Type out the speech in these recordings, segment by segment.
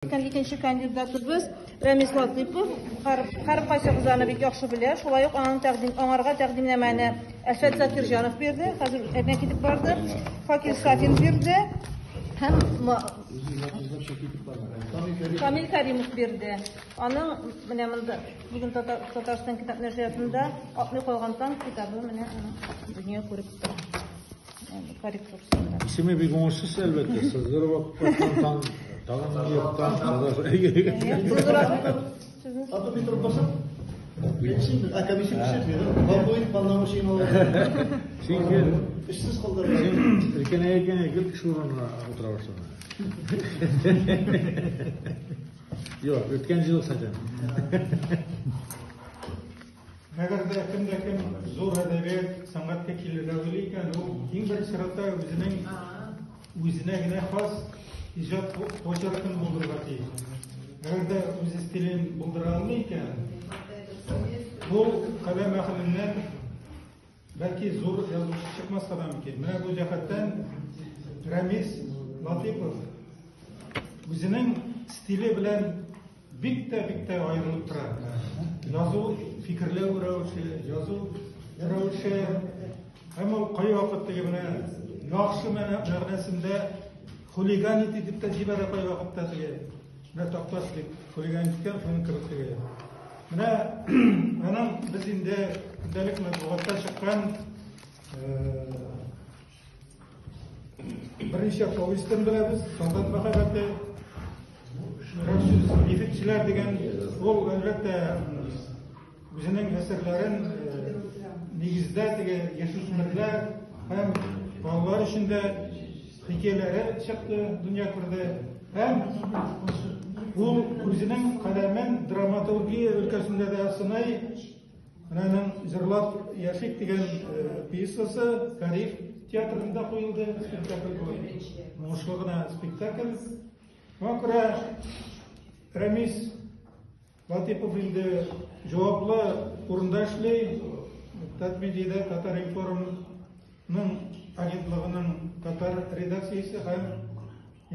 Икән икенче кандидатыбыз Рәмис Латыйпов. Һәркайсыгыз аны бик яхшы белә. Шулай ук аның тәкъдим, аңарга тәкъдимнамәне Әлфәт Закирҗанов бирде. Хәзер әнә китеп барды. Факил Сафин бирде. Һәм Камил Кәримов бирде. Аның менә монда бүген Татарстан китап нәшриятында Атмый калган таң китабы менә аның дөнья күреп тора. Корректурасында. Исеме бик уңышсыз, әлбәттә. Сыздырып алып кайткан таң, тагын юктан. А то Петр басып, а комиссия күрсәтми, Гафу ит, полномочия алып. Син гел, Эшсез калдырды. син өлкәнәйгән гел кеше урынына утыра башладың. Юк, үткән ел сатам. Әгәр дә кем дә кем зур әдәбият сәнгатькә килергә уйлый икән, ул иң беренче чиратта үзенең үзенә генә хас иҗат почеркын булдырырга тиеш. Әгәр дә үз стилен булдыра алмый икән, ул каләм әһеленнән бәлки зур язучы чыкмаска да мөмкин. Менә бу җәһәттән Рәмис Латыйпов үзенең стиле белән Бик тә, бик тә аерылып тора. Язу, фикерләү рәвеше, язу рәвеше. Һәм ул кайвакыт теге менә яхшы мәгънәсендә хулиганить итеп тә җибәрә кайвакытта теге. Менә Такташ дип хулиган иткән, шуның кебек теге. Менә аның без инде көндәлек матбугатта чыккан берничә повестен беләбез. Солдат мәхәббәте, Рәмсез нефтьчеләр дигән ул, әлбәттә, үзенең әсәрләрен нигездә теге яшүсмерләр һәм балалар өчен дә хикәяләре чыкты, дөнья күрде. Һәм ул үзенең каләмен драматургия өлкәсендә дә сыный. Менә аның Җырлап яшик дигән пьесасы Кариф театрында куелды, спектакль бу. Уңышлы гына спектакль. Шуңа күрә Рәмис Латыйпов инде җаваплы урында эшли. Татмедиада Татар-информның агентлыгының татар редакциясе һәм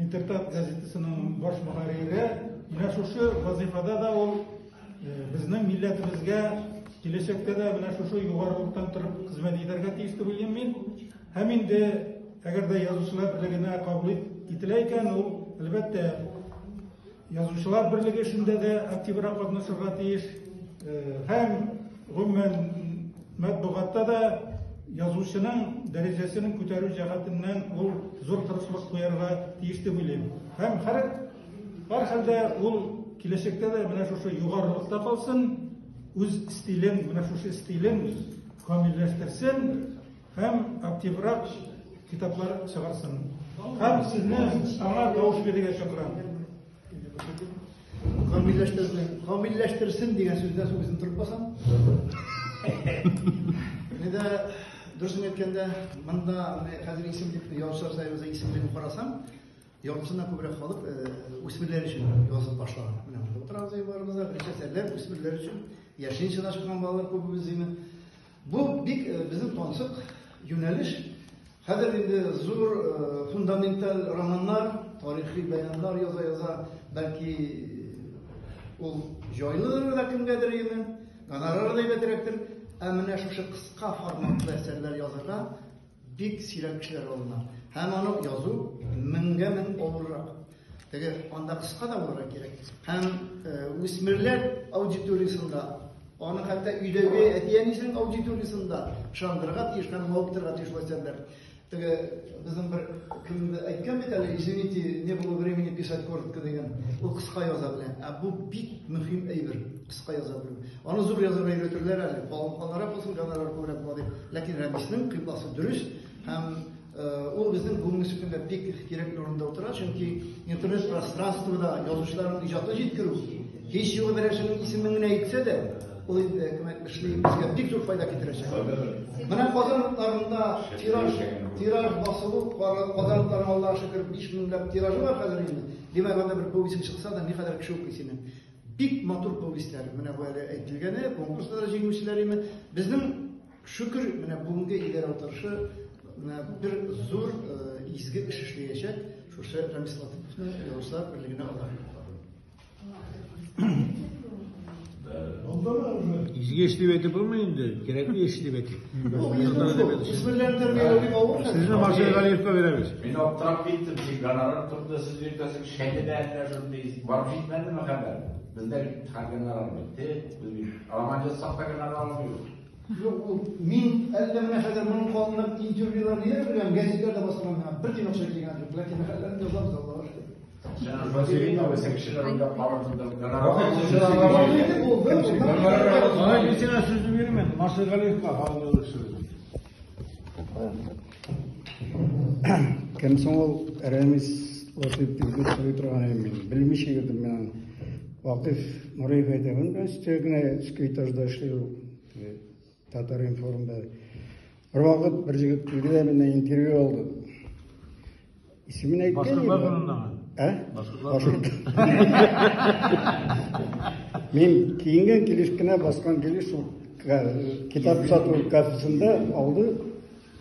Интертат газетасының баш мөхәррире. Менә шушы вазифада да ул безнең милләтебезгә киләчәктә дә менә шушы югарылыктан торып хезмәт итәргә тиеш дип уйлыйм мин. Һәм инде әгәр дә Язучылар берлегенә кабул ителә икән, ул, әлбәттә, Язучылар берлеге эшендә дә активрак катнашырга тиеш. Һәм гомумән матбугатта да язучының дәрәҗәсен күтәрү җәһәтеннән ул зур тырышлык куярга тиеш дип уйлыйм. Һәм һәр һәрхәлдә ул киләчәктә дә менә шушы югарылыкта калсын, үз стилен, менә шушы стилен камилләштерсен һәм активрак китаплар чыгарсын. Һәм сезне аңа тавыш бирергә чакырам. Камилләштерсен, камилләштерсен дигән сүздән соң үзем торып басам. Менә дә дөресен әйткәндә, монда менә хәзер исемлек язучылар союзы исемлеген карасам, яртысыннан күбрәк халык үсмерләр өчен язып башлаган. Менә монда утырабыз барыбыз да, беренче әсәрләр үсмерләр өчен, яшенчә чыккан балалар күбебез димме. Бу бик безнең тансык юнәлеш. Хәзер инде зур фундаменталь романнар, тарихи бәяннар яза-яза, бәлки ул җайлыдыр да кемгәдер име, гонорары да әйбәтрәктер. Ә менә шушы кыска форматлы әсәрләр язарга бик сирәк кешеләр алына. Һәм аны язу меңгә мең авыррак. Теге анда кыска да булырга кирәк. Һәм үсмерләр аудиториясендә, аны хәтта өйдәге әти-әнисенең аудиториясендә ышандырырга тиеш һәм мавыктырырга тиеш ул әсәрләр. Теге безнең бер кемдер әйткән бит әле, извините, не было времени писать коротко дигән. Ул кыска яза белә. Ә бу бик мөһим әйбер, кыска яза белү. Аны зур язарга өйрәтерләр әле. Калынрак булсын, гонорар күбрәк була дип. Ләкин Рәмиснең кыйбласы дөрес һәм Ул безнең бүгенге көндә бик кирәкле урында утыра, чөнки интернет пространствода язучыларның иҗатын җиткерү, һич югы берәрсенең исемен генә әйтсә дә, ул инде кем әйтмешли, безгә бик зур файда китерәчәк. Менә Казан утларында тираж, тираж басылу, Казан утларының Аллага шөкер 5 меңләп тиражы бар хәзер инде. Димәк, анда бер повестең чыкса да, никадәр кеше укый сине. Бик матур повестьләр, менә бу әле әйтелгәне, конкурста да җиңүчеләр име. Безнең Шөкер, менә бүгенге идарә утырышы менә бер зур изге эш эшләячәк, шушы Рамис Латыповны Язучылар берлегенә алар. Яшь дип әйтеп булмый инде, кирәкле яшь дип әйтик. Үсмерләрне тәрбияләү бик авыр хәзер. Сезне Марсель Галиевка бирәбез. Мин аптырап киттем, син гонорар турында сүз йөртәсең, Шәледә әллә шундый барып җитмәдеме хәбәр? Бездә бит хәл гонорар бетте, без бит роман язсак та гонорар алмыйбыз. Юк, ул мин әллә менә хәзер моның калынлык интервьюлар ниләр бирәм, гәзитләрдә басылган миңа бер тиен акча килгән юк, ләкин мәкаләләрне язабыз, Аллага шөкер. Син кешеләр уйлап калырсың да гонорар. Алай мин сиңа сүзне бирәм, Марсель Галиевка халык язучысы. Кем соң ул Рәмис Латыйп дип сорый торган идем мин. Белмичә йөрдем мин аны. Вакыйф Нуриев әйтә, мин өстә генә өске этажда эшли ул. Татар-информда. Бервакыт бер егет килде дә миннән интервью алды. Исемен әйткән Башкортлар турындамы? Ә? Башкортлар. Мин киенгән килеш кенә баскан килеш шул китап сату кафесында алды.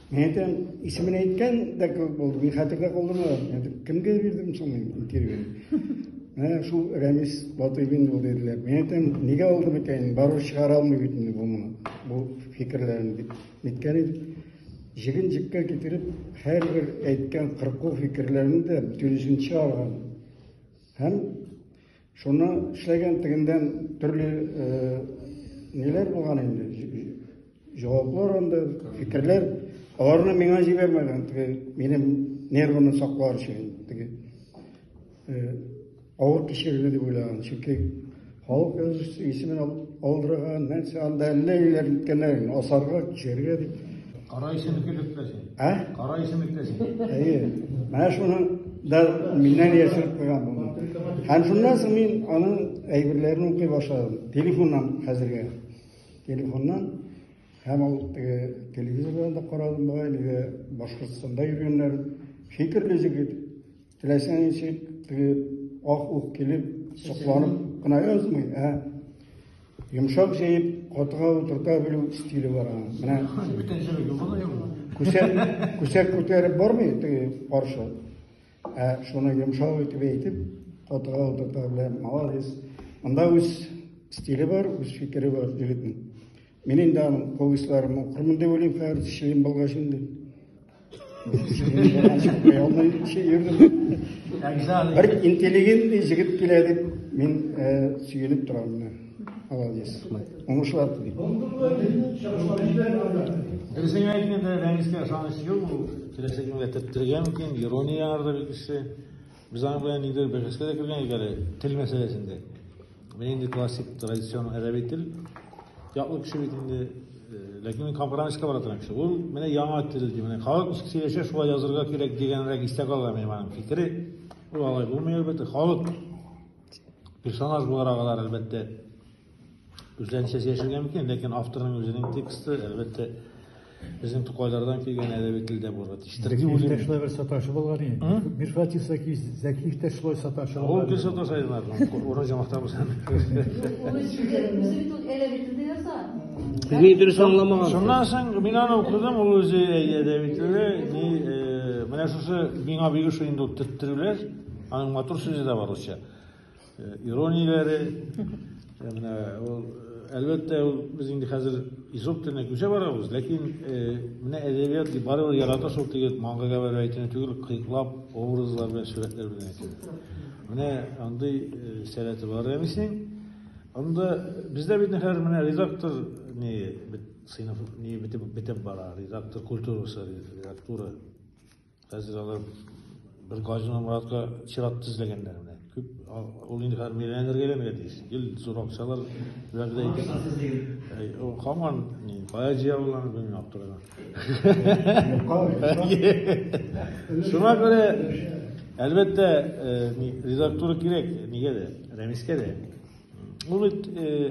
Мин әйтәм, исемен әйткән дә кебек булды. Мин хәтердә калдырмадым. Мин әйтәм, кемгә бирдем соң мин интервьюны? Менә шул Рәмис Латыйбин ул диделәр. Мин әйтәм, нигә алды микән? Барыбер чыгара алмый бит инде бу моны, бу фикерләрен дип әйткән идем. Җеген җеккә китереп, һәрбер әйткән кырку фикерләрен дә бөтенесен чыгарган. Һәм шуны эшләгән тегендән төрле ниләр булган инде, җаваплар анда, фикерләр, аларны миңа җибәрмәгән, теге минем нервымны саклар өчен, теге авыр кичерде дип уйлаган, чөнки халык язучысы исемен алдырган, нәрсә анда әллә ниләр иткәннәр, асарга, кичәргә дип. Кара исемлеккә эләктерәсең. Ә? Кара исемлектә син. Әйе. Менә шуны да миннән яшереп куйган булды. Һәм шуннан соң мин аның әйберләрен укый башладым. Телефоннан хәзергә. Телефоннан һәм ул теге телевизордан да карадым бугай, нигә Башкортстанда йөргәннәр. Фикерле җегет. Теләсә ничек теге ах-ух килеп, сокланып кына язмый, ә йомшак җәеп, катыга утырта белү стиле бар аның. Менә Бүтән җиргә юлына юк. күсәк, күсәк күтәреп бармый теге каршы. Ә шуны йомшак итеп әйтеп, катыга утырта белә. Молодец. Анда үз стиле бар, үз фикере бар егетнең. Мин инде аның повестьларын укырмын дип уйлыйм, хәзер член булгач инде. Бер интеллигентный җегет килә дип мин сөенеп торам менә. Молодец. Уңышлар телим. Дөресен әйткәндә, Рәмискә ышаныч юк, ул теләсә кемгә төрттерергә мөмкин, ирония аңарда бик көчле. Без аның белән нидер бәхәскә дә кергән идек әле тел мәсьәләсендә. Мин инде классик традицион әдәби тел яклы кеше бит инде, ләкин мин компромисска бара торган кеше. Ул менә яңа тел ди, менә халык ничек сөйләшә, шулай язырга кирәк дигәнрәк истә калган минем аның фикере. Ул алай булмый әлбәттә. Халык персонаж буларак алар әлбәттә үзләренчә сөйләшергә мөмкин, ләкин авторның үзенең тексты әлбәттә безнең Тукайлардан килгән әдәби телдә булырга тиештер дип Зәкиев тә уйлыйм. шулай бер саташы булган иде. Мирфатих Зәкиев тә шулай саташы Ул булган. гел саташа иде, урын җамакта булсын. Ул үзе бит ул әдәби телдә яза. Сез мине дөрес аңламагансыз. Шуннан соң мин аны укыдым, ул үзе әдәби теле, ни, менә шушы миңа бик ошый инде ул төрттерүләр, аның матур сүзе дә бар русча. Иронияләре, менә ул әлбәттә ул без инде хәзер Изоп теленә күчә барабыз, ләкин менә әдәбият барыбер ярата шул теге маңгайга бәреп әйтүне түгел, кыйклап, образлар белән, сурәтләр белән әйтүне. Менә андый сәләте бар Рәмиснең. Анда бездә бит хәзер менә редактор ни сыйныф ни бетеп бетеп бара, редактор культурасы, редактура. Хәзер алар бер Газинур Моратка чират тезләгәннәр менә. Күп ул инде хәзер миллионерга әйләнергә тиеш. Гел зур акчалар вәгъдә итеп. Ул һаман ни, кая җыя ул аны белмим, аптыраган. Шуңа күрә, әлбәттә, редактура кирәк, нигә дә, Рәмискә дә. Ул бит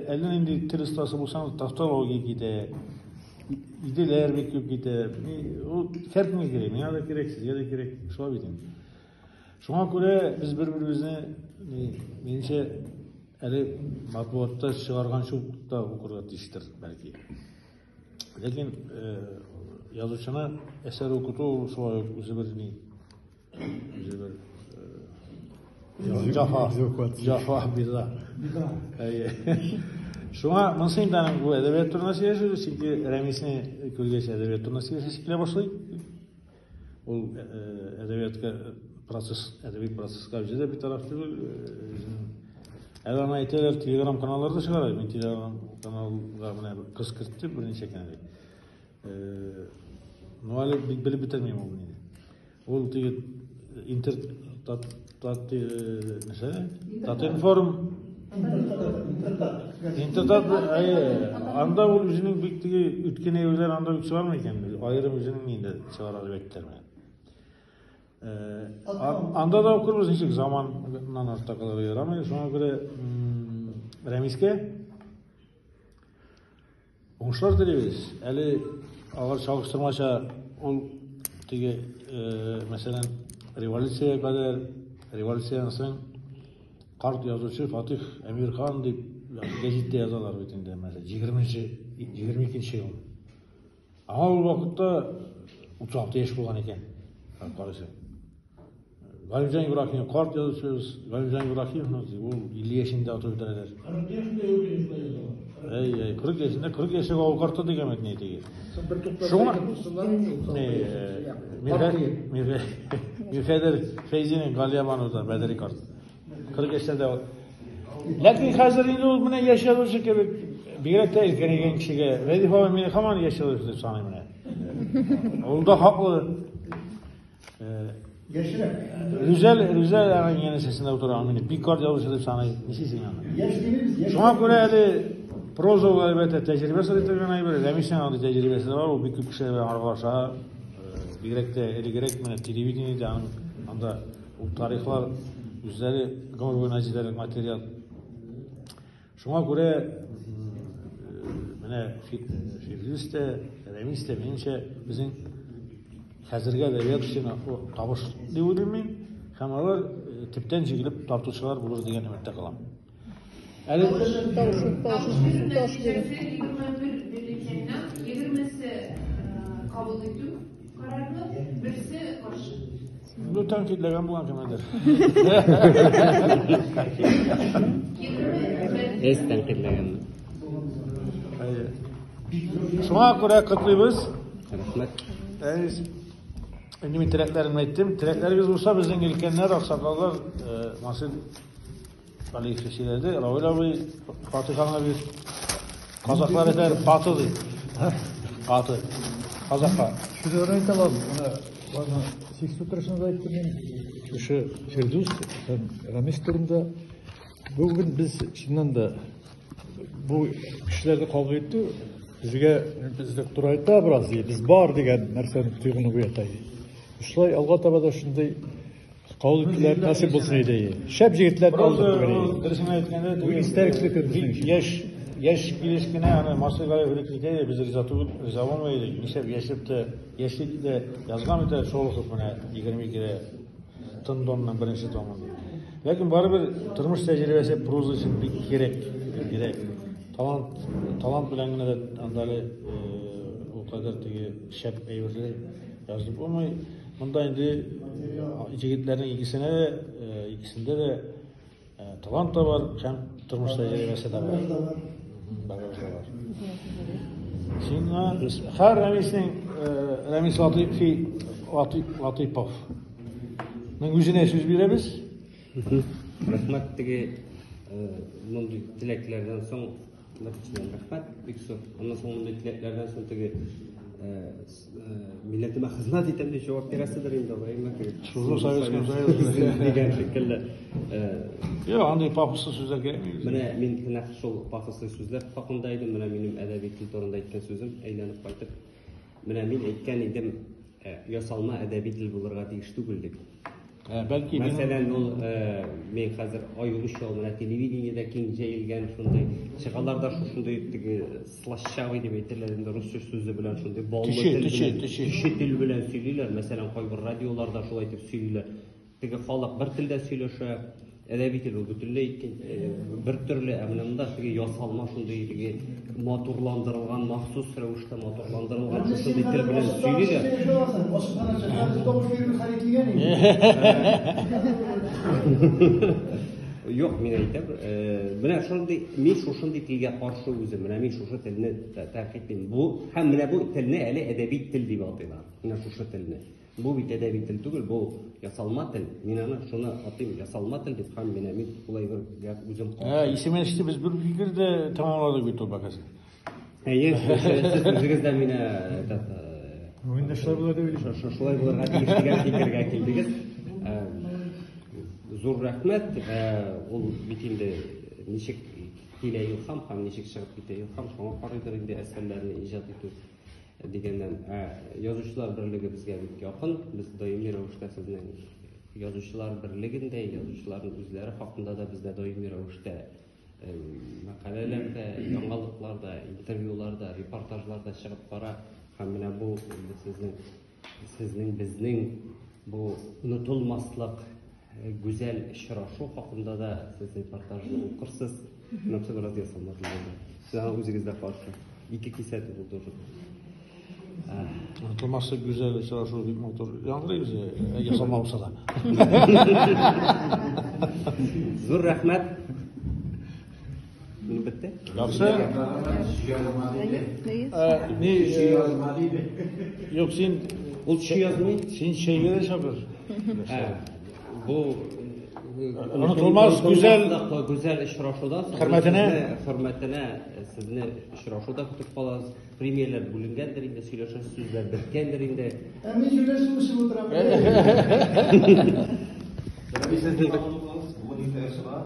әллә нинди тел остасы булсаң, тавтология китә, иделәр бик күп китә. Ул һәркемгә кирәк, миңа да кирәк, сезгә дә кирәк, шулай бит инде. Шуңа күрә без бер-беребезне, минемчә, әле матбугатта чыгарганчы ук та укырга тиештер, бәлки. Ләкин язучыны әсәр укыту ул шулай ук үзе бер ни, үзе бер җафа, җафа, биза. Әйе. Шуңа монысы инде аның бу әдәбият турында сөйләшү, чөнки Рәмисне күргәч әдәбият турында сөйләшәсе килә башлый. Ул әдәбиятка процесс, әдәби процесска үзе дә битараф түгел. Үзенең әле аны әйтәләр, телеграм каналларда чыгара. Мин телеграм каналга менә кыз кертте берничә көн элек. Ну, әле бик белеп бетермим ул мине. Ул теге интер тат тат нәрсә? Татинформ Интертат, әйе, анда ул үзенең бик теге үткән әйберләр анда бик чыгармый икән. Аерым үзенең инде чыгара дип әйттеләр менә. Анда да укырбыз ничек заманнан артта калырга ярамый. Шуңа күрә Рәмискә уңышлар телибез. Әле алар чагыштырмача ул теге, мәсәлән, революциягә кадәр, революциядән соң карт язучы Фатих Әмирхан дип гәзиттә язалар бит инде, мәсәлән, 22 ел. Аңа ул вакытта 36 яшь булган икән. Карыйсың. Галимҗан Ибраһимов карт язучыбыз, Галимҗан Ибраһимов ул 50 яшендә атып үтерәләр. 40 яшендә юк Әй, әй, 40 яшендә, 40 яшьлек авыл карты дигән бит ни теге. Шуңа Мирхәйдәр Фәйзинең Галиябану да Бәдри карт. 40 яшьтә дә. Ләкин хәзер инде ул менә яшь язучы кебек, бигрәк тә өлкәнәйгән кешегә, Рәдиф абый мине һаман яшь язучы дип саный менә. Ул да хаклы. Яшьрәк. Рүзәл, Рүзәл аның янәшәсендә утыра, мине бик карт язучы дип саный. Ничек аны? Яшь димибез, яшь. Шуңа күрә әле проза ул әлбәттә тәҗрибә сорый торган әйбер. Рәмиснең андый тәҗрибәсе дә бар, ул бик күп кешеләр белән аралаша. Бигрәк тә элегрәк менә телевидениедә аның анда ул тарихлар үзләре гомер буена җитәрлек материал. Шуңа күрә менә Фирдүс тә, Рәмис тә минемчә безнең хәзерге әдәбият өчен табыш дип уйлыйм мин. Һәм алар төптән җигелеп тартучылар булыр дигән өметтә калам. Әле Тавыш бирү нәтиҗәсе 21 бюллетеньнән 20-се кабул итү карарны, берсе каршы. Ну, тәнкыйтьләгән булган кемдер. Эс тәнкыйтьләгән. Шуңа күрә котлыйбыз. Рәхмәт. Әйе. Инде мин теләкләремне әйттем. Теләкләрегез булса, безнең өлкәннәр, аксакаллар, Масил Алиев сөйләде, Равил абый Фатиханы бир. Казаклар әйтәр, каты ди. Каты. Казакка. Сүзләрен әйтә алам. Менә аны сикс утырышында әйттем мин. Шушы Фирдүс һәм Рамис турында бүген без чыннан да бу кешеләрне кабул итү безгә безне турайта бераз, без бар дигән нәрсәне тойгыны уята. Шулай алга таба да шундый кабул итүләр насыйп булсын иде. Шәп җегетләр алдык бүген. Дөресен әйткәндә, Бу истәлекле көн безнең өчен. яшь яшь килеш кенә аны Масый Галиев элек әйтә иде, без риза түгел, риза булмый идек. Нишләп яшәп тә, яшьлек тә язган бит әле Шолохов менә 22-дә Тын Донның беренче томын. Ләкин барыбер тормыш тәҗрибәсе проза өчен бик кирәк, кирәк. Талант, талант белән генә дә анда әле ул кадәр теге шәп әйберләр язып булмый. Монда инде җегетләрнең икесенә дә, икесендә дә талант та бар, һәм тормыш тәҗрибәсе дә бар. Багаж да бар. Сиңа һәр Рәмиснең Рәмис Латыйфи Латыйпов. Мин үзенә сүз бирәбез. Рәхмәт теге мондый теләкләрдән соң беренчедән рәхмәт бик зур. Аннан соң мондый теләкләрдән соң теге милләтемә хезмәт итәм дип җавап бирәседер инде алай, әмма теге Служу Советскому Союзу дигән шикелле. Юк, андый пафослы сүзләр кирәкми. Менә мин нәкъ шул пафослы сүзләр хакында идем, менә минем әдәби тел турында әйткән сүзем әйләнеп кайтып. Менә мин әйткән идем, ясалма әдәби тел булырга тиеш түгел дип. Бәлки Мәсәлән, ул мин хәзер аеруча менә телевидениедә киң җәелгән шундый чыгалар да шушындый теге слащавый дип әйтәләр инде русча сүзе белән шундый баллы тел белән, төче тел белән сөйлиләр. Мәсәлән, кайбер радиоларда шулай итеп сөйлиләр. Теге халык бер телдә сөйләшә, әдәби тел ул бөтенләй бер төрле, ә менә монда теге ясалма шундый теге матурландырылган, махсус рәвештә матурландырылган шушындый тел белән сөйлиләр. Юк, мин әйтәм, менә шундый, мин шушындый телгә каршы үзем, менә мин шушы телне тәнкыйтьлим. Бу һәм менә бу телне әле әдәби тел дип атыйлар. Менә шушы телне. Бу бит әдәби тел түгел, бу ясалма тел. Мин аны шуны атыйм, ясалма тел дип һәм менә мин шулай бер үзем каршы. Исеме әйтте, без бер фикердә тәмамладык бит ул бәхәсне. Әйе, сез үзегез дә мине Инде шулай була дип уйлыйм. Шулай булырга тиеш дигән фикергә килдегез. Зур рәхмәт. Ул бит инде ничек килә илһам һәм ничек чыгып китә илһам, шуңа карыйдыр инде әсәрләрне иҗат итү дигәннән. Язучылар берлеге безгә бик якын. Без даими рәвештә сезнең язучылар берлегендә, язучыларның үзләре хакында да бездә даими рәвештә мәкаләләр дә, яңалыклар да, интервьюлар да, репортажлар да чыгып бара. Һәм менә бу сезнең безнең бу онытылмаслык гүзәл очрашу хакында да сез репортажны укырсыз. Менә бераз ясалма булды. Сез аңа үзегез дә каршы. Ике кисәтү булды уже. Онытылмаслык гүзәл очрашу бик матур яңгырый үзе, ясалма булса да. Зур рәхмәт. Минем бетте. Яхшы. Ни, юк, син ул төшү язмый. Син чәйгә дә чакыр. Бу онытылмас гүзәл гүзәл очрашуда хөрмәтенә хөрмәтенә сезне очрашуда көтеп калабыз. Премияләр бүленгәндер инде, сөйләшәсе сүзләр беткәндер инде. Ә мин сөйләшеп үсеп утырам. Бүген иртәгә чыга.